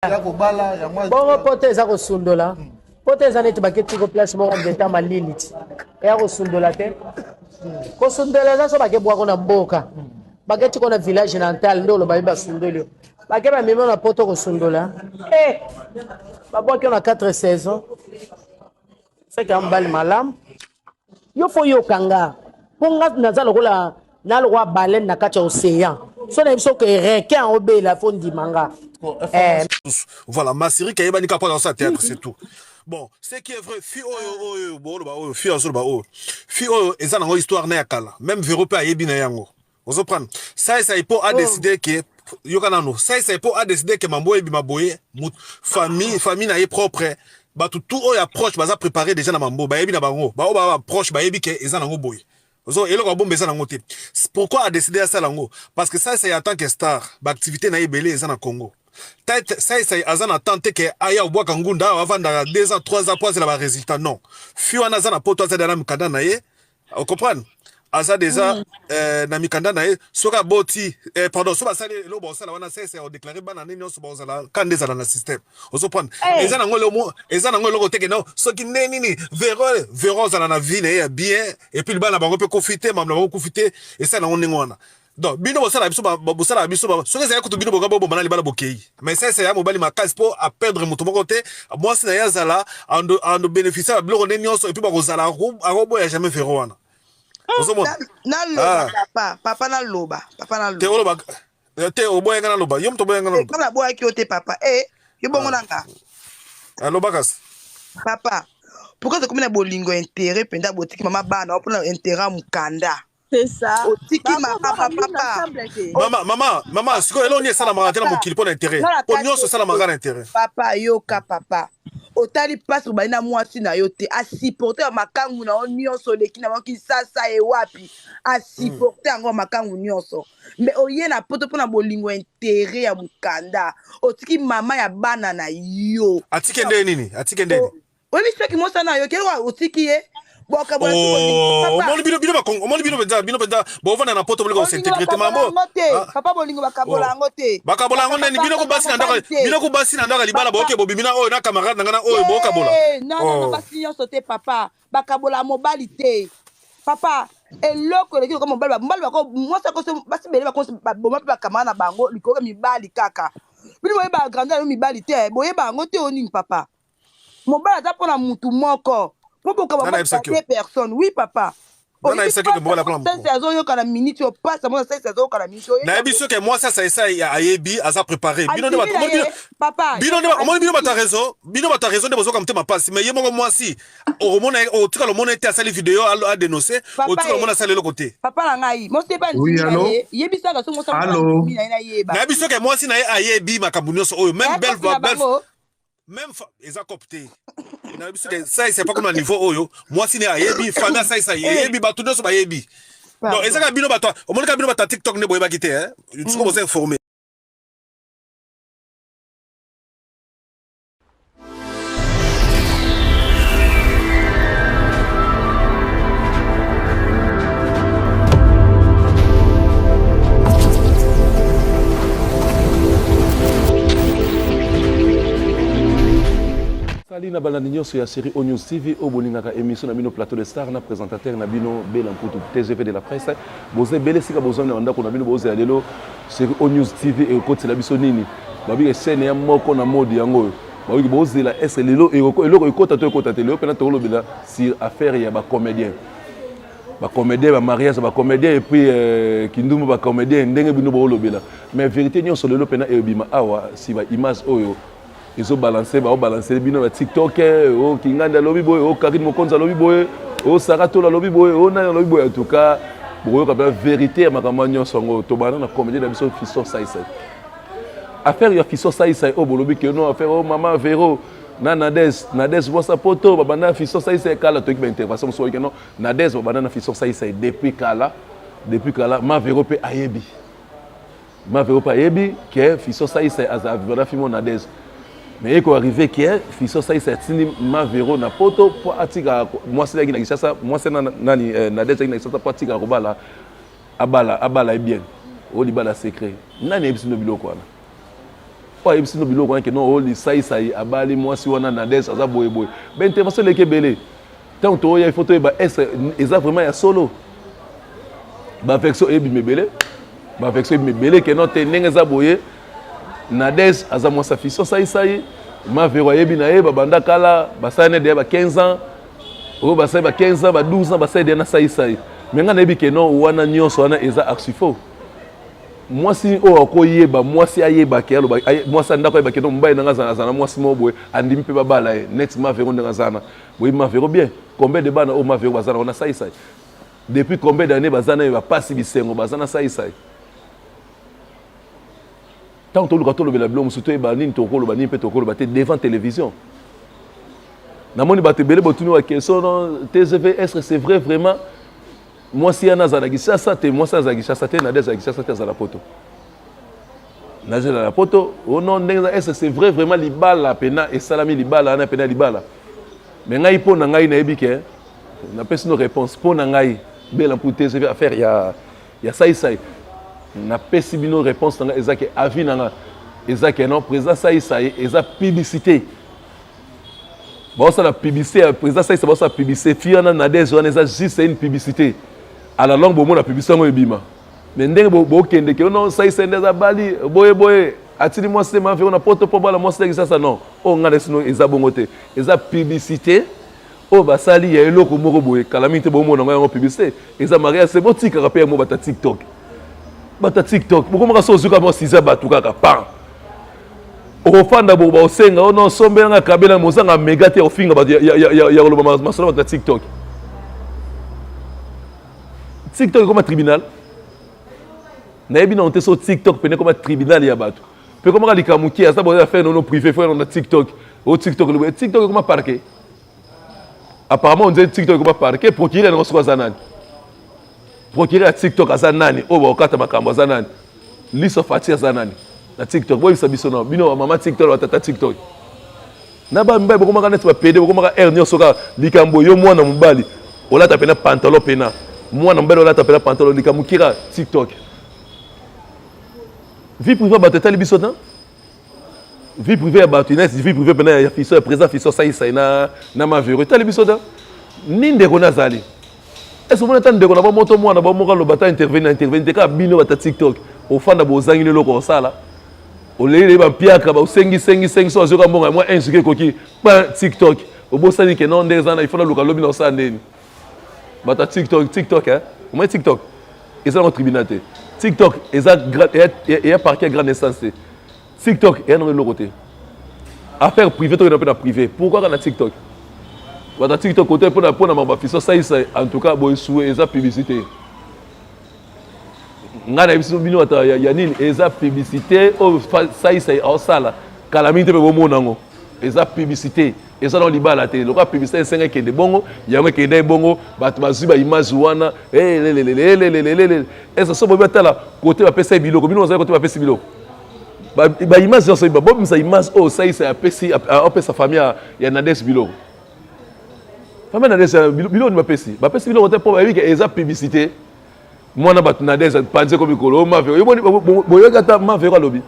Ya kobala yango. Bongo poto eza kosundola. Poto eza neti baketi ko place moko ndeta malili ti. Eya kosundola te. Kosundola eza so bake bwako na mboka. Baketi ko na village natal nde oloba ye basundoli yo. Bake bamemi na poto kosundola. Eh! Babwaki yo na 4 saisons. Seke ya mobali malamu. Yo fo yoka nga. Po nga naza lokola na lokola baleine na kati ya océan. So na biso ke requin obela fo ndima nga. Eh. Voilà, Masirika ayebani kaka mpo aza théâtre, c'est tout. Bon, ce qui est vrai, fille oyo oyo boloba oyo, fille azoloba oyo. Fille oyo eza nango histoire na ya kala. Même Vero pe ayebi na yango. Ozo prendre. Ça ça ipo a décidé que yoka nano, ça ça ipo a décidé que mambo ebima boye, famille famille na ye propre. Bato tout oyo approche baza préparé déjà na mambo, bayebi na bango. Ba oyo ba approche bayebi que eza nango boye. Ozo eloko ya bomba eza nango te. Pourquoi a décidé asala yango? Parce que ça c'est en tant que star, ba activité na ye ebele eza na Congo. Sai sai aza na temps te ke aya obwaka ngunda awa avandaka 2 ans 3 ans po azela ba résultat non. Fille wana aza na poto aza na mikanda na ye. O comprendre? Aza déjà na mikanda na ye soki aboti pardon soki basali eloko bakosala wana sai sai odéclare bana ne nyonso bakozala ka nde ezala na système. Ozo prendre? Hey. Eza nango eloko eza nango eloko te ke non soki nde nini Vero Vero ozala na vie na ye ya bien et puis libala na bango mpe kufi te mambo na bango kufi te esala nango ndenge wana. Donc bino bosala biso bosala biso soki ezali kutu bino boka boboma na libala bokei mais sai sai ya mobali makasi mpo a perdre moto moko te mwasi na ye azala ando ando bénéficier ya biloko nde nyonso et puis bakozala akoboya jamais Vero wana. Ozomona? Naloba papa, papa naloba, papa naloba. Te oloba te oboyanga naloba yo moto oboyanga naloba. Nga naboyaki yo te papa. Eh, yo bongo na nga. Aloba kasi. Papa, pourquoi tokomi na bolingo intérêt mpenza botiki mama bana mpona intérêt ya mokanda? C'est ça. Otiki mama papa. Mama, mama, mama, sikoyo eloko nini esalamaka te na mokili mpo na intérêt? Mpo nyonso esalamaka na intérêt. Papa, yoka papa. Otali mpasi obali na mwasi na yo te asupporte ya makangu na yo nyonso oleki na bango Kinshasa ewapi asupporte yango ya makangu nyonso me oye na poto mpona bolingo intérêt ya mokanda otiki mama ya bana na yo. Atiki nde nini? Atiki nde nini? Oyebi soki mwasi na yo kelo otiki ye omoni bino bino bakongo omoni bino mpenza bino mpenza bovanda na poto bolingo kosintegre te mambo papa bolingo bakabola yango te bakabola yango nani bino ko basi na ndako bino ko basi na ndako libala boke bobimi na oyo na camarade na ngai na oyo bokabola non non basi nyonso te papa bakabola mobali te papa eloko eleki lokola mobali mobali bako mwasi akoso basi bele bakoso baboma mpe bakamara na bango likolo ya mibali kaka bino boyeba grandeur yo mibali te boyeba yango te oyo nini papa mobali aza mpona mutu moko mpo bokaba deux personnes oui papa Sese azoyoka na minute oyo pasi amona sese azoyoka na minute oyo nayebi soki mwasi asaisai ayebi aza prépare bino nde papa bino nde omoni bino bato ya réseau bino bato ya réseau nde bozoka motema pasi mais ye moko mwasi okomona otikala omona ete asali video adénonce otikala omona asali eloko te papa na ngai mwasi eba ndimi na ye yebisaka so mwasi andimi na ye nayeba nayebi soki mwasi na ye ayebi makambo nyonso oyo même belle belle même eza cop te nayebi soki saisa epa koma niveau oyo mwasi ne ayebi famille asaisa eyebi bato nyonso bayebi donc eza kaka bino bato omoni kaka bino bato ya tiktok nde boyebaki te siko boza informe. Salut na balandi nyonso ya série O News TV oyo bolingaka émission na bino Plateau de Star na présentateur na bino Bella Mputu TGV de la presse. Boza ebele esika bozwami na bandako na bino bozela lelo série O News TV ekotela biso nini? Babika chaîne ya moko na mode yango oyo. Babiki bozela est lelo eloko ekota to ekota te lelo pena tokolobela sur affaire ya ba comédiens. Ba comédiens ba mariage ba comédiens et puis euh, kindumba ba comédiens ndenge bino bolobela. Mais vérité nyonso lelo pena ebima awa si ba image oyo ezo balancer ba balancer bino ba TikTok o Kingandi alobi boye o Karine Mokonzi alobi boye o Sarah Tola alobi boye o nani alobi boye en tout cas bokoyoka mpenza vérité ya makambo nyonso yango tobanda na comédien na biso Fiston Saisai affaire ya Fiston Saisai oyo bolobi ke non affaire o mama Vero na Nades Nades mwasa poto babanda na Fiston Saisai kala toyoki ba intervention mosusu oyoki non Nades babanda na Fiston Saisai depuis kala depuis kala ma Vero mpe ayebi Ma Vero pe ayebi que Fiston Saïsa azala vivre na fille Nadège. Mais eko arriver que Fiston Saïsa atindi Ma Vero na poto po atika mwasi na Kinshasa, mwasi na nani eh, Nadège na Kinshasa po atika kobala abala abala ye bien. O libala secret. Nani ayebisi no biloko wana? Oyo ayebisi bino biloko wana ke non oyo lisaisai abali mwasi wana Nadège aza boye boye. Ba intervention eleki ebele. Tango toya il faut toyeba est eza vraiment ya solo. Ba version ebima ebele. Ba version ebima ebele ke non te ndenge eza boye Nadège aza mwasi ya Fiston Saisai. Mavero ayebi na ye babanda kala basali ne deya ba 15 ans oyo basali ba 15 ans ba 12 ans basali deya na Saisai. Mais ngai nayebi ke non wana nyonso wana eza archi faux. Mwasi oyo akoyeba mwasi ayeba ke aloba mwasi ya ndako ayeba ke non mobali na ngai azala na mwasi moko boye andimi mpe babala ye neti Mavero ndenge aza na boyebi Mavero bien combien de bana oyo Mavero baza na na Saisai depuis combien d'années baza na ye bapasi bisengo baza na Saisai ntango toluka tolobela bilo mosusu toyeba nini tokoloba nini mpe tokoloba te devant télévision namoni bato ebele botuni ba question non tgv est ce que c'est vrai vraiment Mwasi yana azala na Kinshasa te, mwasi azala Kinshasa te, Nadia azala Kinshasa te, azala poto. Nadia azala poto, oh non, ndenge est-ce que c'est vrai vraiment libala pena esalami libala wana pena libala. Mais ngai po na ngai nayebi ke napesi no réponse po na ngai bela mpu TGV affaire ya ya sai sai. Napesi bino réponse na ngai eza ke avis na ngai eza ke non président sai sai eza publicité. Baosala publicité ya président Saïsa, baosala publicité fille wana Nadège wana eza juste une publicité à la longue bomona publicité yango ebima mais ndenge bokende ke non Saïsa nde aza bali boye boye atindi mwasi te mafe na poto mpo bala mwasi te Kinshasa non oyo ngai na sino eza bongo te eza publicité oyo basali ya eloko moko boye kala mingi te bomona yango yango publicité eza mariage se botikaka mpe yango bata tiktok bata tiktok bokomaka so ozuka mwa siza bato kaka pan okofanda bo baosenga o non sombela nga kabela mozanga mega te ofinga bato ya koloba masolo bato na tiktok tiktok ekoma tribunal nayebi nano te so tiktok pene ekoma tribunal ya bato mpe ekomaka likambo moke aza boza affaire nono privé fo na tiktok o tiktok lobo tiktok ekoma parquet apparemment on dirait tiktok ekoma parquet procureur yango soko aza nani Procureur ya TikTok aza nani? Oyo bakokata makambo aza nani? Liso Fati aza nani? Na TikTok boyebisa biso na bino ba mama TikTok ba tata TikTok. Na ba mibali bokomaka neti ba pede bokomaka heure nyonso kaka likambo yo mwana mobali olata pena pantalon pena mwana mobali olata pena pantalon likambo kira TikTok. Vie privée bato etali biso te. Vie privée ya bato neti vie privée pena ya fiso ya président fiso saisai na na mavero etali biso te. Ni ndeko nazali Est-ce omoni ata ndeko na bango to mwana bango moko aloba ata intervenir na intervenir te kaka bino bata TikTok ofanda bozangi eloko osala oleli ba mpiaka ba osengi sengi sengi so azoka mbongo ya mwa un giga ekoki pa TikTok obosani ke non ndenge eza na il faut naluka lobi na osala ndeni bato ya TikTok TikTok hein omoni TikTok eza nango tribunal te TikTok eza eya parquet ya grande instance te TikTok eya nango eloko te. Affaire privée tokenda mpe na privé. Pourquoi kaka na TikTok? Bato ya TikTok kote mpona mpona makambo ya fiso salisa en tout cas boye sue eza publicité. Ngai nayebisi bino bato ya, ya nini eza publicité oyo salisa aosala kala mingi te mpe bomona yango eza publicité eza na libala te lokola publicité esenga ekende bongo yango ekende bongo bato bazwi ba image wana elelelelelelelele eza so bobi batala kote bapesa ye biloko bino bazali kote bapesi biloko ba image nyonso bobimisa image oyo saisa apesi apesa famille ya Nades biloko famille ya Nades biloko ni bapesi bapesi biloko te mpo bayebi ke eza publicité mwana bato Nades panze ko mikolo oh, mavero boyoki ata mavero alobi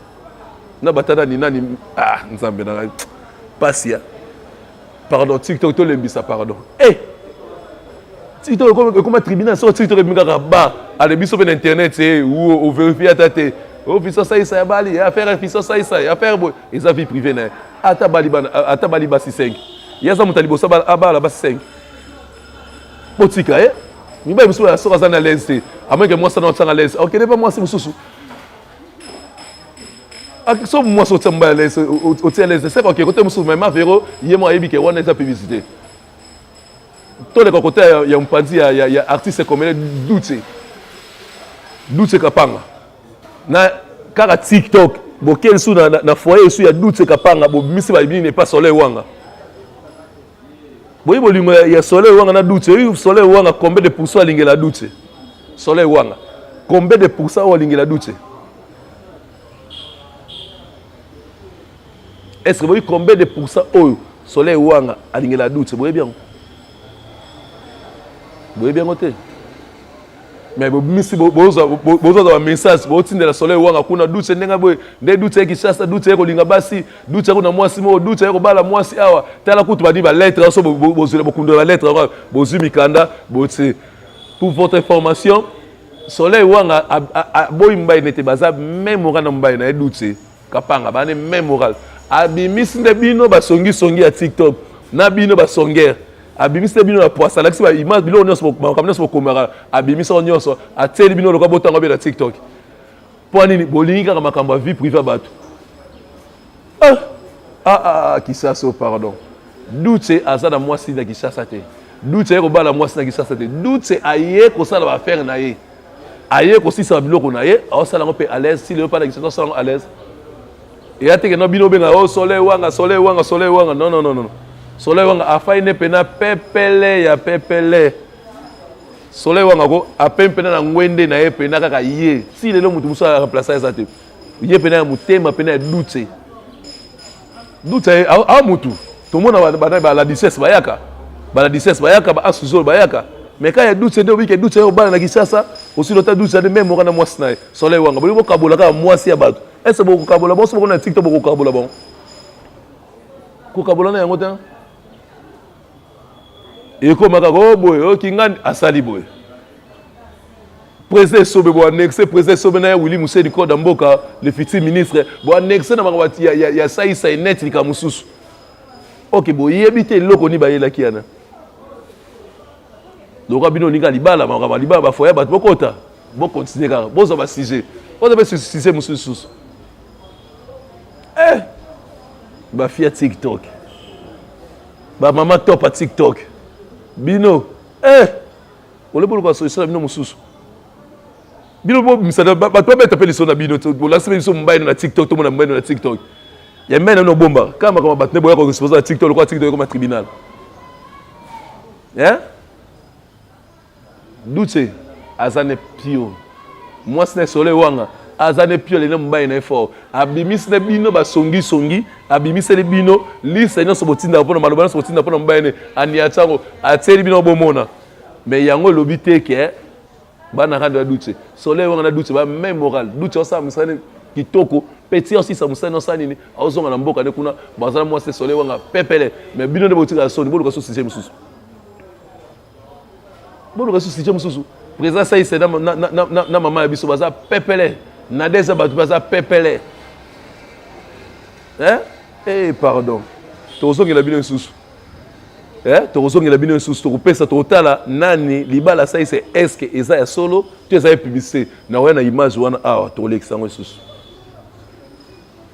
na bata nani nani ah nzambe na ngai pasi ya pardon tiktok tolembisa pardon e eh! tiktok ekoma tribunal soki tiktok ebimi kaka ba ale biso mpe na internet e eh, overifie ata te o oh, fiso saisa ya bali eh, affaire fiso saisa ya affaire boye eza vie privée na ye ata bali bana ata bali basi 5 ye aza moto ya liboso abala basi 5 botika ye mibali mosusu ya soki aza na lese te amoyeke mwasi ana otianga lese okende mpe mwasi mosusu so mwasi otia mobali lese otia lese seke oke kote mosusu mai mavero ye moko ayebi ke wana eza publicité toleka kote ya, ya mopanzi ya, ya, ya artiste comédien dutse dutse kapanga na kaka tiktok boke lisusu na, na, na foyer lisusu ya dutse kapanga bobimisi babini epa soleil wanga boyi bolingo ya, ya soleil wanga na dutse oyi soleil wanga combien de pourcent alingela dutse soleil wanga combien de pourcent oyo alingela dutse est ce que boyi combien de pourcent oyo soleil wanga alingela dutse boyebi yango boyebi yango te. Mais bobimisi, bozwa bamessage, botindela Soleil Wanga kuna, Duce ndenge boye nde Duce ye Kinshasa, Duce ye kolinga basi, Duce ye kuna mwasi moko, Duce ye kobala mwasi awa. Tala kutu badi balettre so bozwela, bokundola balettre yango, bozwi mikanda botie. Pour votre information, Soleil Wanga aboyi mobali nete baza même moral na mobali na ye Duce Kapanga, bane même moral. Abimisi nde bino basongisongi ya TikTok na bino basongere, abimisi nde bino na poisa, alakisi baimage, biloko nyonso, makambo nyonso bokomaka, abimisi yango nyonso, atieli bino lokola botango be na TikTok. Mpo nini bolingi kaka makambo ya vie privée ya bato? Ah, ah, ah, Kisaso, pardon. Duce aza na mwasi na Kinshasa te. Duce aye kobala mwasi na Kinshasa te. Duce aye kosala baaffaire na ye, aye kosisa biloko na ye, aosala yango mpe à l'aise. Si lelo mpa na Kinshasa osala yango à l'aise, eya teke no bino obenga o Soleil Wanga, Soleil Wanga, Soleil Wanga. Non, non, non, non, Soleil Wanga afai ne mpena pepele ya pepele. Soleil Wanga ko ape mpena na ngwende na ye mpena kaka ye. Si lelo moto mosusu aremplace eza te. Ye mpena ya motema mpena ya Duce. Duce a mutu tomona bana ba la 17 bayaka, ba la 17 bayaka, ba asuzolo bayaka, mais ka ya Duce nde obike Duce oyo bana na Kinshasa osi lota Duce ade meme moko na mwasi na ye Soleil Wanga. Bolingi bokabola kaka mwasi ya bato, ese bokokabola bonso boko na TikTok, bokokabola bango, kokabola na yango te. Ekoma kaka o boye, o kingani asali boye, président Esobe boannexe, président Esobe na ye Willy Musedi Koda Mboka, le futur ministre, boannexe na makambo ya saisai net likambo mosusu. Ok, boyebi te eloko nini bayelaki yana lokola bino olinga libala, makambo ya libala, bafoya bato bokota, bokontinue kaka bozwa basujet, bozwa mpe sujet mosusu susu. Eh, bafia TikTok, bamama top ya TikTok, bino eh, olebi oluka solution na bino mosusu. Bino bobimisa bato babeta mpe liso na bino, bolakisi mpe biso mobali na TikTok, tomona mobali na TikTok ya mibali na bino, bomba kaka makambo bato nde boya koexpose na TikTok lokola TikTok ekoma tribunal. Eh? Duce aza ne pio, mwasi na Soleil Wanga aza ne pio, aleli mobali na ye fort. Abimisi na bino basongisongi, abimiseli bino liste nyonso botindaka mpona maloba nyonso botinda mpona mobali ne, aniati yango, atieli bino bomona. Mais yango elobi te ke bana rando ya Duce, Soleil Wanga na Duce ba même moral. Duce osala mosala kitoko, petit osisa mosala osala nini, aozonga na mboka nde kuna bazala mwasi Soleil Wanga pepele. Mais bino nde botikala soni, boluka so sujet mosusu, boluka so sujet mosusu. Président Saise na mama ya biso baza pepele na deza, bato baza pepele. Eh? Eh, pardon, tokozongela bino lisusu. Eh, tokozongela bino lisusu, tokopesa, tokotala nani libala Saise, est-ce eza ya solo to eza ya publicité? Na koya na image wana awa, tokolekisa yango lisusu.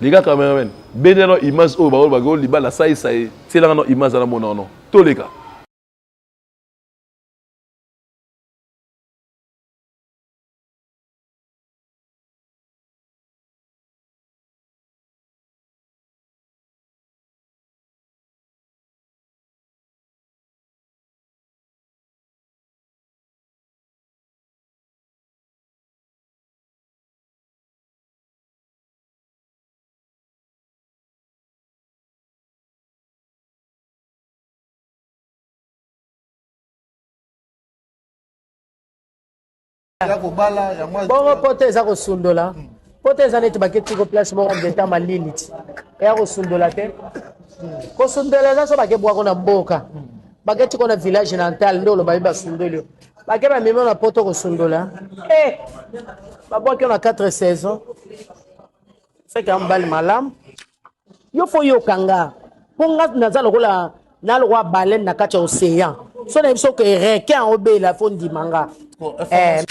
Leka cameraman, benda no image oyo baoyo bako libala Saisa ye, tielanga no image wana, mona no toleka. Bongo poto eza kosundola, poto eza neti baketiko place moko deta malili ti eya kosundola te. Kosundola eza so bakebwako na mboka, baketiko na village natal nde oloba ye basundoli yo, bake bamemi na poto kosundola. Eh, babwaki yo na 4 saison, seke ya mobali malamu. Yo fo yoka nga, mpo nga naza lokola na lokola baleine na kati ya océan. So nayebi soki requin obela, fo ndima nga. Eh.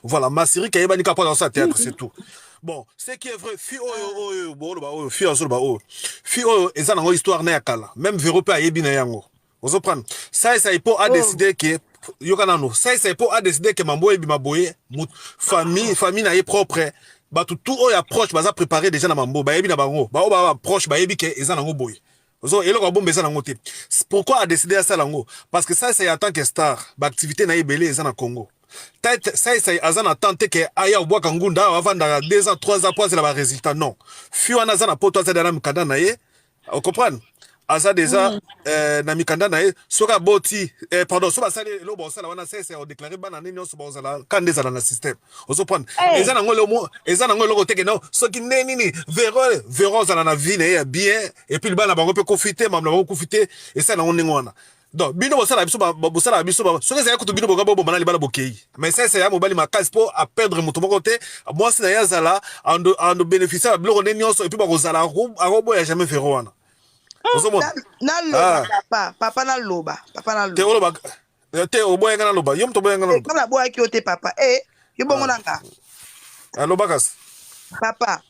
Voilà, Masirika ayebani kaka mpo aza théâtre, c'est tout. Bon, ce qui est vrai, fille oyo oyo boloba oyo, fille azoloba oyo, fille oyo eza nango histoire na ya kala. Même Vero mpe ayebi na yango. Ozoprendre Saisai mpo adécide ke yoka nano Saisai mpo adécide ke mambo ebima boye, famille na ye propre, bato tout oyo approche baza préparé déjà na mambo, bayebi na bango, baoyo ba approche bayebi ke eza nango boye. Ozo eloko ya bomba eza nango te. Pourquoi adécide asala yango? Parce que Saisai en tant que star, baactivité na ye ebele eza na Congo. Saisai aza na temps te ke aya obwaka ngunda awa, avandaka 2 ans, 3 ans po azela barésultat. Non, fi wana aza na poto, aza na mikanda na ye, ocomprendre? Aza deja na mikanda na ye. Soki aboti, pardon, soki basali eloko bakosala wana, sese odéclare bana nde nyonso bakozala ka nde ezala na système. Ozoprendre, eza nango eloko, eza nango eloko te ke non, soki nde nini, Vero, Vero ozala na vie na ye ya bien, et puis libala na bango mpe kofi te, mambo na bango kufi te, esala nango ndenge wana. Donc bino bosala biso, bosala biso, soki ezali kutu bino boka boboma na libala bokei, mais sese ya mobali makasi mpo aperdre moto moko te. Mwasi na ye azala ando bénéficie ya biloko nde nyonso, et puis bakozala, akoboya jamais Vero wana. Ozomona? Naloba papa, papa, naloba papa. Te. Naloba. Oloba te, oboyanga naloba, yo moto oboyanga naloba. Nga naboyaki yo te, papa. E yo bongo na nga. Aloba kasi. Papa,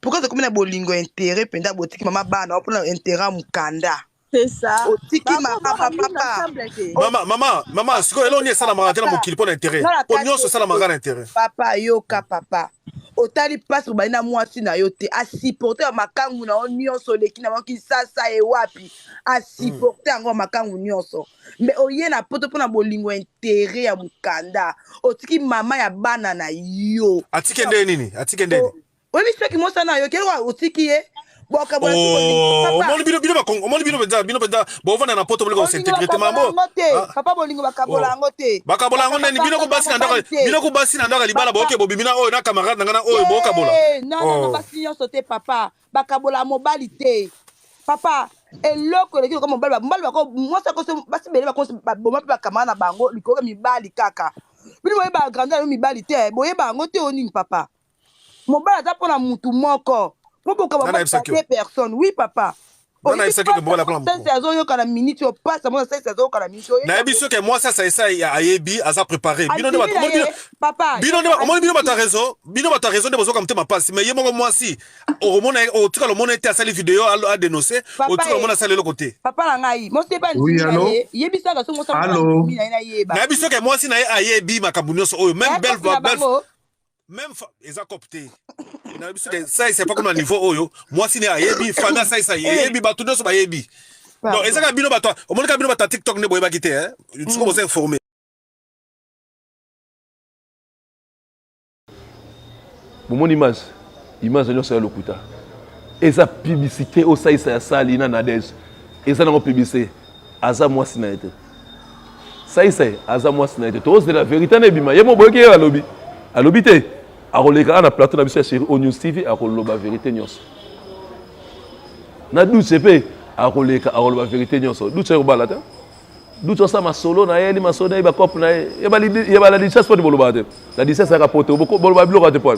pourquoi tokomi na bolingo intérêt mpenza? Botiki mama bana mpona intérêt ya mokanda. C'est ça. Otiki mama, papa. Mama, mama, mama, sikoyo eloko nini esalamaka te na mokili mpo na intérêt? Mpo nyonso esalamaka na intérêt. Papa, yoka papa, otali mpasi obali na mwasi na yo te, asupporte ya makangu na yo nyonso, oleki na bango Kisasa ewapi, asupporte yango ya makangu nyonso, mais oye na Poto mpona bolingo intérêt ya mokanda, otiki mama ya bana na yo. Atike nde nini? Atike nde nini? Oyebi soki mwasi na yo keloko otiki ye. Omoni bino, bino bakongo, omoni bino mpenza, bino mpenza bovanda na Poto, bolika kos'intégrer te, mambo. Te papa, bolingo bakabola yango te. Bakabola yango nani? Bino ko basi na ndako, bino ko basi na ndako ya libala, boke bobimi na oyo na camarade na ngai na oyo, bokabola. Non, non, basi nyonso te papa, bakabola mobali te papa. Eloko eleki lokola mobali, mobali bako mwasi akoso, basi ebele bakoso baboma mpe bakamara na bango likolo mibali kaka. Bino boyeba grandeur yo mibali te, boyeba yango te. Oyo nini papa? Mobali aza mpona mutu moko mpo bokaba deux personnes. Oui papa. Nayebi. Azoyoka na minute oyo pasi amona sese, azoyoka na minute oyo. Nayebi soki mwasi asaisai ayebi, aza préparé. Bino nde papa. Bino nde omoni, bino bato ya réseau, bino bato ya réseau nde bozoka motema pasi, mais ye moko mwasi okomona, otikala omona ete asali video adénonce, otikala omona asali eloko te. Papa na ngai, mwasi eba ndimi, yebisaka so mwasi na ye nayeba. Nayebi soki mwasi na ye ayebi makambo nyonso oyo, même belle belle, même eza cope te. Nayebi soki saisa epa kuna niveau oyo, mwasi ne ayebi, famille asaisa eyebi, bato nyonso bayebi. Donc ezaka bino bato, omonika bino bato ya TikTok nde boyebaki te. Siko boza informé. Bomoni image, image nyonso ya lokuta, eza publicité. Osalisa ya sali na Nadege, eza nango publicité. Aza mwasi na ye te, salisa ye aza mwasi na ye te. Tozela vérité na ebima. Ye mo boyoki ye alobi, alobi te, akoleka na plateau na biso ya Série O News TV, akoloba vérité nyonso. Na Duce mpe akoleka, akoloba vérité nyonso. Duce akobala te, Duce osala masolo na ye, li masolo na ye, bacope na ye yeba. La duchesse mpo bolobaka te, la duchesse ayaka Poto, boloba biloko te po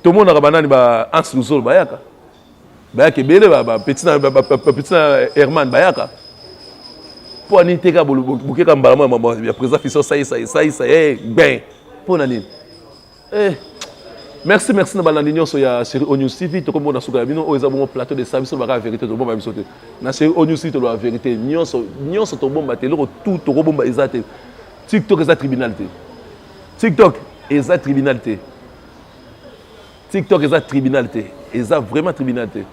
tomonaka banani ba Hans Luzolo bayaka, bayaka ebele, bapetit na Herman bayaka. Mpo anini te? Kaka bokeka mbala moko ya président Fiso, saisa saisa gbin, mpo na nini? Merci, merci na balandi nyonso ya Série O News TV. Tokomona suka ya bino oyo eza bongo plateau de sa biso. Baka vérité, tobomba biso te na Série O News TV. Toloba vérité nyonso, nyonso tobomba te, eloko tout tokobomba eza te. TikTok eza tribunal te, TikTok eza tribunal te, TikTok eza tribunal te, eza vraiment tribunal te,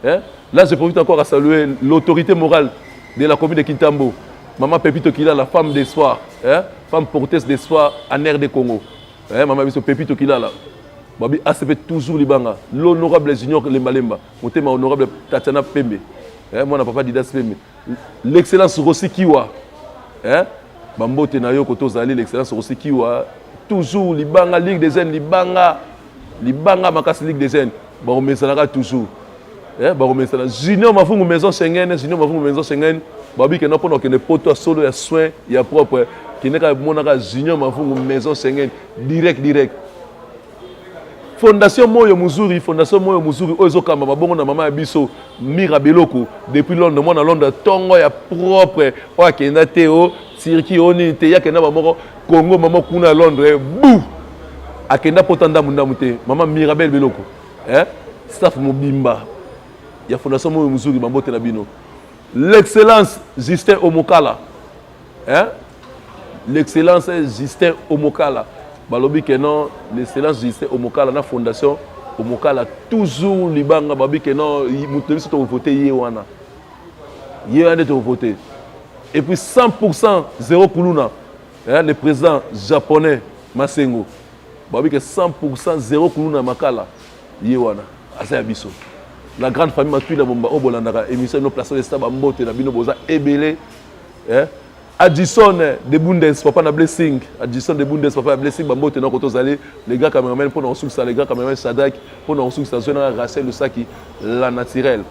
hein? Là, je profite encore à saluer l'autorité morale de la commune de Kintambo, Maman Pepito Kila, la femme d'espoir, hein? Femme porteuse d'espoir en RD Congo, hein? Maman biso Pepito Kilala. Babi ACP toujours libanga, l'honorable Junior Lemba Lemba, motema honorable Tatiana Pembe, hein? Moi, papa Didas Pembe, l'excellence Rossi Kiwa, hein? Bambote na yo koto ozali, l'excellence Rossi Kiwa, toujours libanga, Ligue des Jeunes, libanga, libanga makasi, Ligue des Jeunes, bakomesanaka toujours, eh, bakomesana. Junior Mafungu Maison Schengen, Junior Mafungu Maison Schengen, babi kenda mpona kokende Poto ya solo, ya soin ya propre, kende kaka monaka Junior Mafungu Maison Schengen, direct direct. Fondation Moyo Muzuri, Fondation Moyo Muzuri oyo ezokamba mabongo na mama ya biso Mira Beloko depuis Londres, mwana Londres, ntongo ya propre oyo akenda te o Turquie o nini te, ye akenda bamoko Congo, mama kuna ya Londres bu akenda pota ndambu ndambu te. Mama Mirabel Beloko, eh? Staff mobimba ya Fondation Moyo Muzuri, bambote na bino. L'excellence Justin Omokala, hein? L'excellence Justin Omokala, balobi ke non, l'excellence Justin Omokala na Fondation Omokala toujours libanga. Balobi ke non, moto na biso tokovote ye wana, ye wana nde tokovote. Et puis 100% zéro kuluna, hein? Le président japonais Masengo, balobi ke 100% zéro kuluna, makala ye wana aza ya biso. La grande famille Matuila Bomba oyo bolandaka émission no place de ba mbote na bino boza ebele. Eh? Addison de Bundes, papa na Blessing. Addison de Bundes, papa na Blessing, ba mbote na koto zali les grands caméramans pour na osukisa les grands caméramans Sadak, pour na osukisa zona Rachel Lusaki la naturelle.